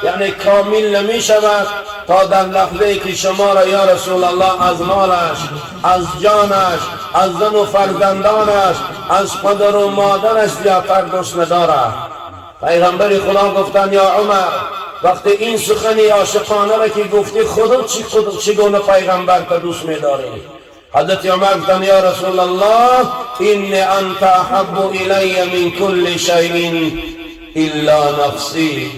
یعنی کامل نمی شود تا در لحظه که شما را یا رسول الله از مالش، از جانش، از زن و فرزندانش، از پدر و مادرش زیادتر دوست ندارد. پیغمبر خدا گفتند یا عمر، وقتی این سخن عاشقانه را که گفتی، خودت چگونه پیغمبر تا دوست می‌داری؟ حضرت عمر گفتند یا رسول الله، إني أنت أحب إلي من كل شيء إلا نفسي.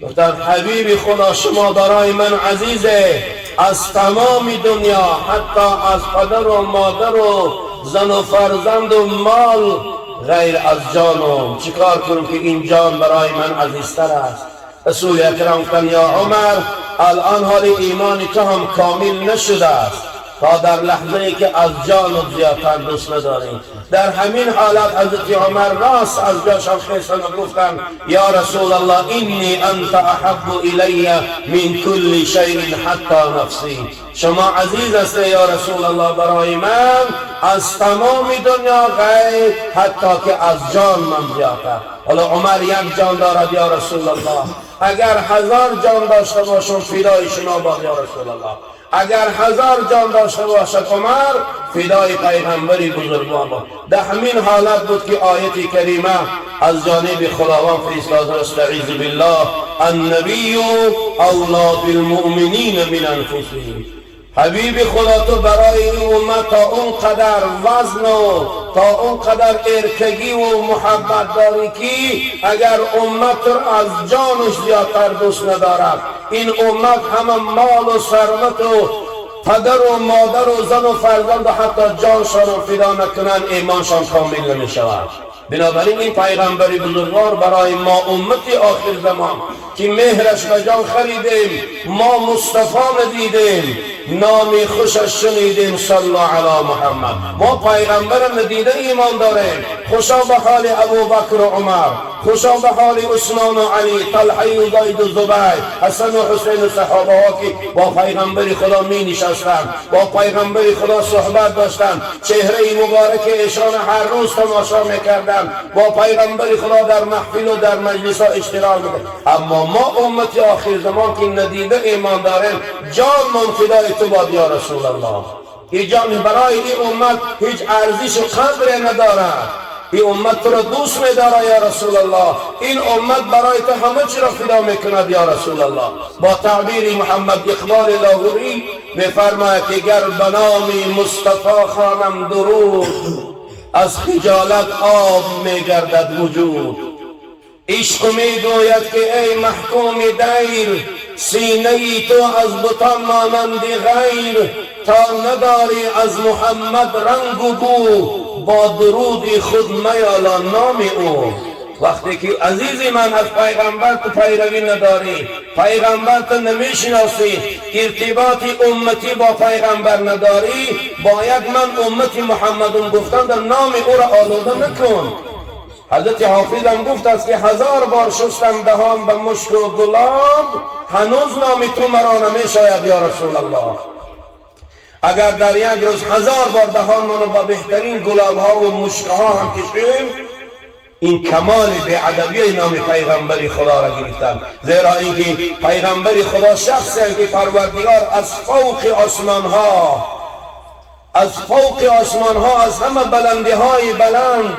گفتند حبیب خدا، شما برای من عزیزه از تمام دنیا، حتی از پدر و مادر و زن و فرزند و مال، غیر از جانم. چیکار کنم که این جان برای من عزیزتر است؟ رسول اکرم گفتند یا عمر، الان حال ایمان تو هم کامل نشده است تا در لحظه ای که از جان زیادتر دوست نداری. در همین حالت حضرت عمر راست از جاشان خیستن و گفتند یا رسول الله، إني أنت أحب إلي من كل شيء حتى نفسي. شما عزیز است یا رسول الله برای من از تمام دنیا، غیر حتی که از جان من زیادتر. حالا عمر یک جان دارد یا رسول الله. اگر 1000 جان داشته باشم، فدای شما باد یا رسول الله. اگر 1000 جان داشته باشد عمر، فدای پیغمبری بزرگوار باد. در همین حالت بود که آیت کریمه از جانب خداوند فرستاد. استعیذ بالله، النبی اولی بالمؤمنین من انفسهم. حبیب خدا، تو برای این امت تا اون قدر وزن و تا اون قدر ارکگی و محبت داری که اگر امت رو از جانش زیادتر دوست ندارد، این امت همه مال و ثروت و پدر و مادر و زن و فرزند و حتی جانشان رو فدا نکنند، ایمانشان کامل نمی شود. بنابراین این پیغمبر بزرگوار برای ما امت آخر زمان که مهرش به جان خریدیم، ما مصطفی ندیدیم، نام خوشش شنیدیم، صلی علی محمد. ما پیغمبر ندیده ایمان داریم. خوشا به حال ابوبکر و عمر، خوشا به حال عثمان و علی، طلحه و زید و زبیر، حسن و حسین و صحابه ها که با پیغمبر خدا می نشستند، با پیغمبر خدا صحبت داشتند، چهره مبارک ایشان هر روز تماشا میکردند، با پیغمبر خدا در محفل و در مجلس ها اشتراک میکردند. اما ما امت آخر زمان که ندیده ایمان داریم، جان من فدای تو باد یا رسول الله. این جان برای این امت هیچ ارزش و قدر ندارد. این امت تو را دوست میداره یا رسول الله. این امت برای تو همه چی را فدا میکند یا رسول الله. با تعبیر محمد اقبال لاهوری میفرماید که گر به نام مصطفی خوانم درود، از خجالت آب میگردد وجود. عشق میگوید که ای محکوم دیر، سینه ای تو از بتان مانند غیر. تا نداری از محمد رنگ و بو، با درود خود میالا نام او. وقتی که عزیزی من از پیغمبر تو پیروی نداری، پیغمبر تو نمیشناسی، ارتباط امتی با پیغمبر نداری، باید من امت محمدم گفتن در نام او را آلوده نکن. حضرت حافظ هم گفت است که 1000 بار شستم دهان به مشک و گلاب، هنوز نام تو مرا نمیشاید یا رسول الله. اگر در یک روز 1000 بار دهان رو با بهترین گلاب ها و مشک ها هم کشیم، این کمال بی‌ادبی نام پیغمبری خدا را گرفتن. زیرا اینکه پیغمبر خدا شخصی که پروردگار از فوق آسمان ها، از فوق آسمان ها، از همه بلندی های بلند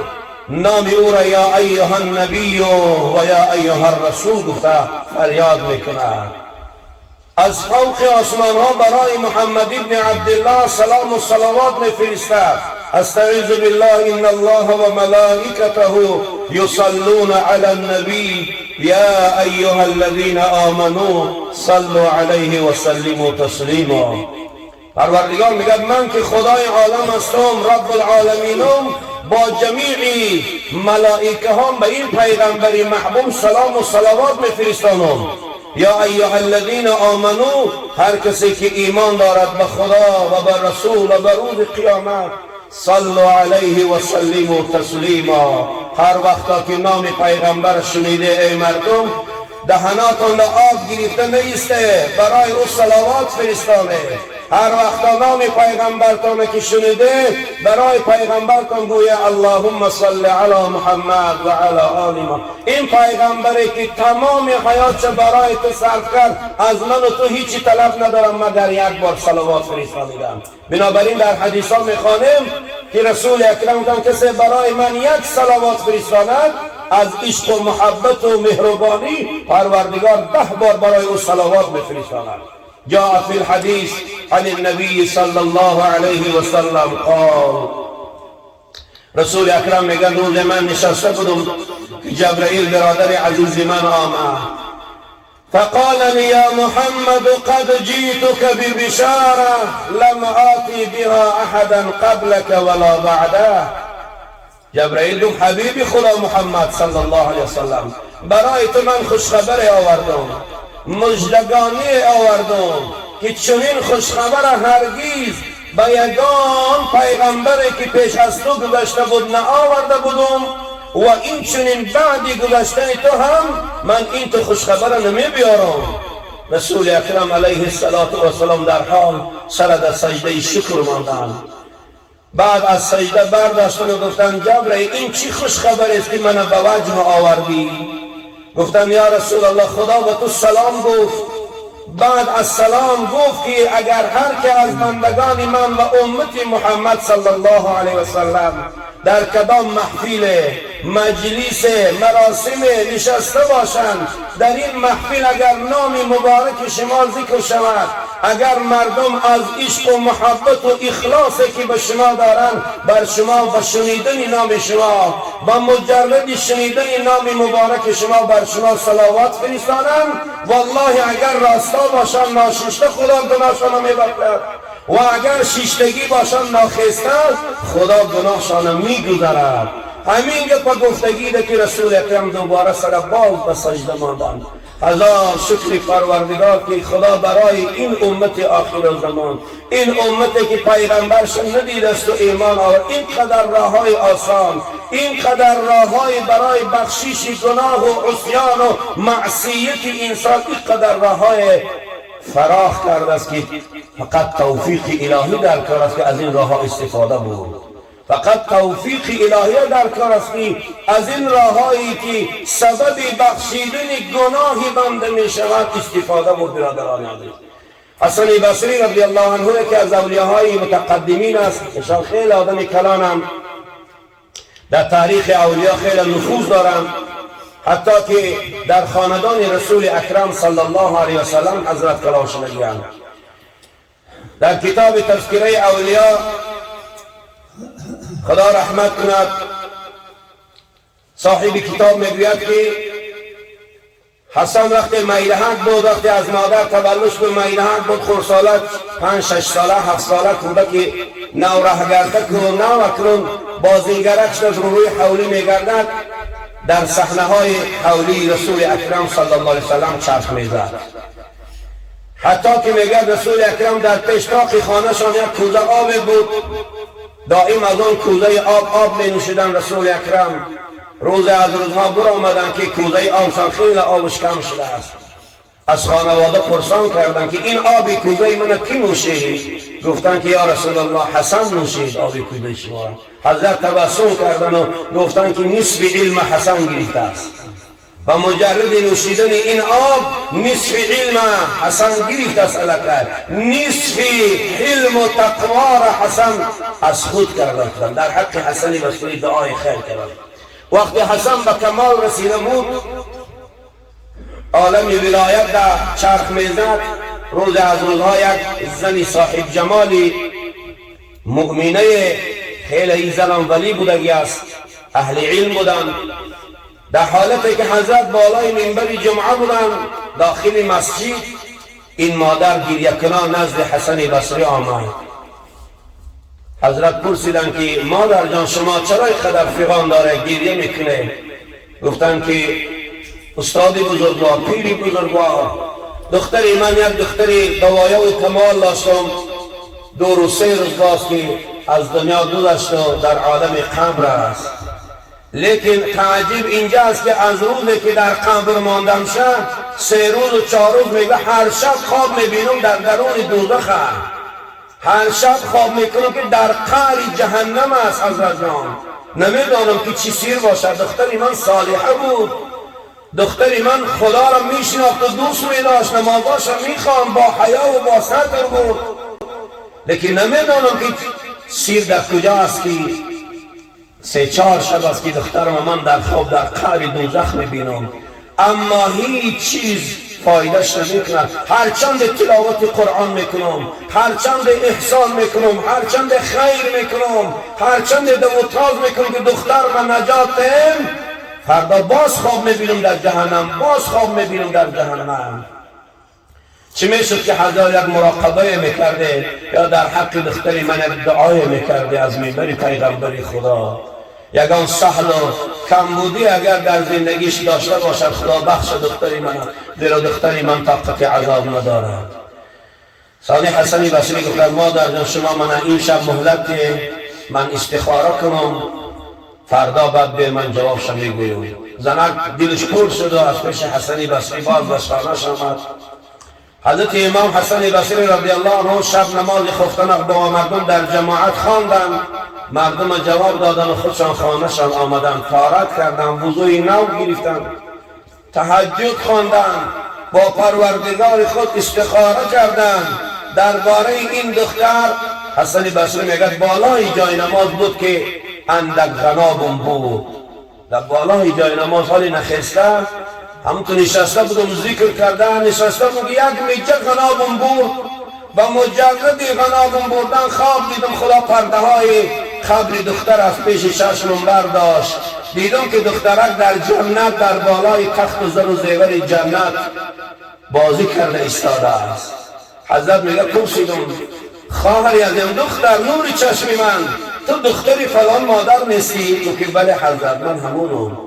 نام او را یا ایها النبی و یا ایها الرسول گفته فریاد میکند. از فوق آسمان ها برای محمد ابن عبدالله سلام و صلوات میفرستد. استعیذ بالله، ان الله وملائكته يصلون على النبي يا ايها الذين آمنوا صلوا عليه وسلموا تسلیما. پروردگار میگه من که خدای عالم هستم، رب العالمینم، با جمیع ملائکه هم به این پیغمبر محبوب سلام و صلوات میفرستانم. یا ایها الذین آمنوا، هر کسی که ایمان دارد به خدا و به رسول و به روز قیامت، صلوا علیه و سلموا تسلیما. هر وقتا که نام پیغمبر شنیده، ای مردم، دهناتون آب گرفته نیسته، برای او صلوات فرستانه. هر وقت نام پیغمبرتان که شنیده برای پیغمبرتان گویه اللهم صل علی محمد و علی آل محمد. این پیغمبری که تمام حیاتش برای تو صرف کرد، از من و تو هیچی طلب ندارم مگر یک بار صلوات فرستادم. بنابراین در حدیث ها میخوانیم که رسول اکرم گفتند کسی برای من یک صلوات فرستاند، از عشق و محبت و مهربانی پروردگار 10 بار برای او صلوات میفرستاند. جاء في الحديث عن النبي صلى الله عليه وسلم قال، رسول اکرم میگن روز من نشسته بودم که جبرائیل برادر عزیز من آمد، فقال لي يا محمد قد جئتك ببشارة لم آتي بها أحدا قبلك ولا بعده. جبرائیل گفت حبیب خدا محمد صلی الله علیه وسلم، برای تو من خوشخبر آوردم، مژدگانی آوردم که چنین خوشخبر هرگیز به یگان پیغمبری که پیش از تو گذشته بود نه آورده بودم و این چنین بعدی گذشتن تو هم من این تو خوشخبر نمی بیارم. رسول اکرم علیه الصلاة والسلام در حال سر در سجده شکر ماندند. بعد از سجده برداشتن و گفتن جبرائیل، این چی خوشخبر است که من به وجه آوردی؟ گفتم یا رسول الله، خدا به تو سلام گفت، بعد از سلام گفت که اگر هر که از بندگان من و امت محمد صلی الله علیه و سلم در کدام محفل، مجلس، مراسم نشسته باشند، در این محفل اگر نام مبارک شما ذکر شود، اگر مردم از عشق و محبت و اخلاص که به شما دارند بر شما با شنیدن نام شما، با مجرد شنیدن نام مبارک شما بر شما صلوات فرستانند، والله اگر راستا باشند ناشسته خدا گناهشان میبخشد و اگر شیشتگی باشند ناخسته خدا گناهشان میگذرد. همین گپ گفتگی ده که رسول اکرم دوباره سر باز به سجده ماندند. هزار شکر پروردگار که خدا برای این امت آخر زمان، این امتی که پیغمبرش ندید است و ایمان آورد، اینقدر راههای آسان، اینقدر راههای برای بخشش گناه و عصیان و معصیت انسان، اینقدر راههای فراخ کرده است که فقط توفیق الهی در کار است که از این راهها استفاده بود. فقط توفیق الهی در کار است که از این راههایی که سبب بخشیدن گناه بنده می شود استفاده بود. برادران عزیز، حسن بصری رضی الله عنه که از اولیاهای متقدمین است، ایشان خیلی آدم کلانم، در تاریخ اولیا خیلی نفوذ دارند، حتی که در خاندان رسول اکرم صلی الله علیه و سلم حضرت کلان شدگیاند. در کتاب تذکره اولیا، خدا رحمت کند، صاحب کتاب میگوید که حسن وقتی میدهک بود، وقتی از مادر تولد شد میدهک بود، خردسالک، 5 6 ساله، 7 ساله، کودک نو رهگرده و نو اکنون بازیگرک شد، روی حولی میگردد، در صحنه های حولی رسول اکرم صلی الله علیه وسلم چرخ میزد. حتی که میگه رسول اکرم در پیش طاق خانهشان یک کوزه آب بود، دائم از آن کوزه آب آب می نوشیدن. رسول اکرم روز از روزها بر آمدن که کوزه آب خیلی آبش کم شده است. از خانواده پرسان کردن که این آب کوزه من کی نوشید؟ گفتن که یا رسول الله، حسن نوشید آب کوزه شما. حضرت تبسم کردن و گفتن که نصف علم حسن گرفته است و مجرد نوشیدن این آب نصف علم حسن گرفته است. الکل نصف علم و تقوا را حسن از خود کرده. در حق حسن بصری دعای خیر کردن. وقتی حسن به کمال رسیده بود، عالم ولایت در چرخ میزد، روز از روزها یک زنی صاحب جمالی مؤمنه، خیلی این زنان ولی بودگی است، اهل علم بودن، در حالتی که حضرت بالای منبر جمعه بودن داخل مسجد، این مادر گریه کنان نزد حسن بصری آمد. حضرت پرسیدن که مادر جان، شما چرا اینقدر فغان داره گریه میکنه؟ گفتن که استاد بزرگوار، پیری بزرگوار، دختری من یک دختری دوایا و کمال داشتم، 2 روز 3 روز باز که از دنیا گذشت و در عالم قبر است. لیکن تعجب اینجا است که از روزی که در قبر ماندم شد 3 روز و 4 روز، میگه هر شب خواب میبینم در درون دوزخ. هر شب خواب میکنم که در قعر جهنم است. حضرت جان، نمیدانم که چی سیر باشد. دختری من صالحه بود، دختری من خدا را میشناخت و دوست میداشت، نمازاش را میخواند، با حیا و با ستر بود، لیکن نمیدانم که سیر در کجا است که 3-4 شب است که دخترم من در خواب در قعر دوزخ میبینم، اما هیچ چیز فایدهش نمیکند. هرچند تلاوت قرآن میکنم، هرچند احسان میکنم، هرچند خیر میکنم، هرچند دو و تاز میکنم که دختر من نجات دهم، فردا باز خواب میبینم در جهنم، باز خواب میبینم در جهنم. چی میشد که حضرت یک مراقبه میکرده یا در حق دختری من یک دعای میکرده از منبر پیغمبر خدا؟ یگان سهل و کمبودی اگر در زندگیش داشته باشد، خدا بخش دختری من، زیرا دختری من طاقت عذاب ندارد. سعدی حسنی بصری گفت مادر جان، شما من این شب مهلت، من استخاره کنم، فردا بعد به من جوابش میگویم. زنک دلش پر شد و از پیش حسنی بصری باز به خانه‌اش آمد. حضرت امام حسن بصری رضی الله عنه شب نماز خفتن با مردم در جماعت خواندند، مردم جواب دادن و خودشان خانهشان آمدن، طهارت کردن، وضوی نو گرفتن، تهجد خواندن، با پروردگار خود استخاره کردند درباره این دختر. حسن بصری میگه بالای جای نماز بود که اندک غنابم بود، در بالای جای نماز حالی نخسته، همونطور نشسته بودم ذکر کرده نشسته بودم که یک میچه غنابم بود. با مجرد غنابم بردن خواب دیدم خدا پرده های قبر دختر از پیش چشمم برداشت. دیدم که دخترک در جنت در بالای تخت و زر و زیور جنت بازی کرده ایستاده است. حضرت میگه پرسیدم خواهری از این دختر، نور چشم من، تو دختری فلان مادر نیستی؟ تو که بله حضرت، من همونم.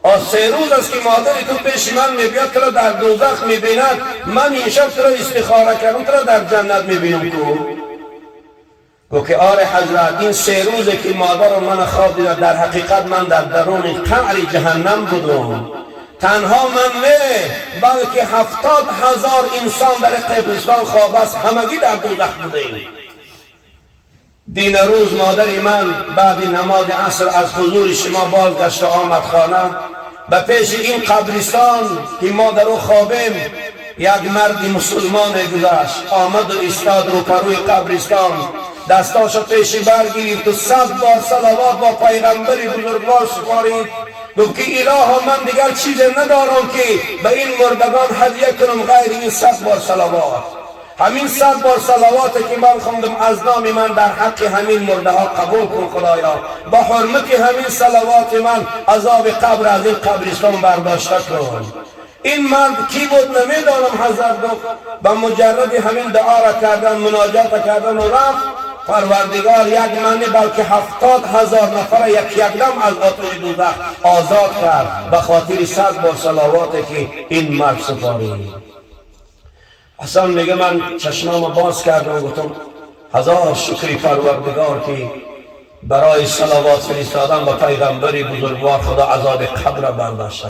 آ 3 روز است که مادری تو پیش من میبیاد، تو را در دوزخ میبیند، من این شب تو را استخاره کردم، تو را در جنت میبینم. کو گفت که آره حضرت، این 3 روزه که مادر من خواب دیده، در حقیقت من در درون قعر جهنم بودم. تنها من نه، بلکه 70,000 انسان در قبرستان خواب است، همگی در دوزخ بودیم. دین روز مادری من بعد نماز عصر از حضور شما بازگشت آمد خانه، به پیش این قبرستان که ما در او خوابیم یک مرد مسلمان گذشت، آمد و ایستاد روپروی قبرستان، دستاش پیش برگرفت و 100 بار صلوات با پیغمبر بزرگوار سپارید. گفت که الها، من دیگر چیز ندارم که به این مردگان هدیه کنم غیر این 100 بار صلوات. همین 100 بار صلوات که من خواندم از نام من در حق همین مرده ها قبول کن خدایا، با حرمت همین صلوات من عذاب قبر از این قبرستان برداشته کن. این مرد کی بود نمیدانم. حضرت گفت با مجرد همین دعا را کردن، مناجات کردن و رفت، پروردگار یک من بلکه 70,000 نفر یک یک دم از آتش دوزخ آزاد کرد به خاطر 100 بار صلوات که این مرد سپارید. حسن میگه من چشمامو باز کردم و گفتم هزار شکری پروردگار که برای صلوات فرستادن به پیغمبر بزرگوار خدا عذاب قبر برداشت.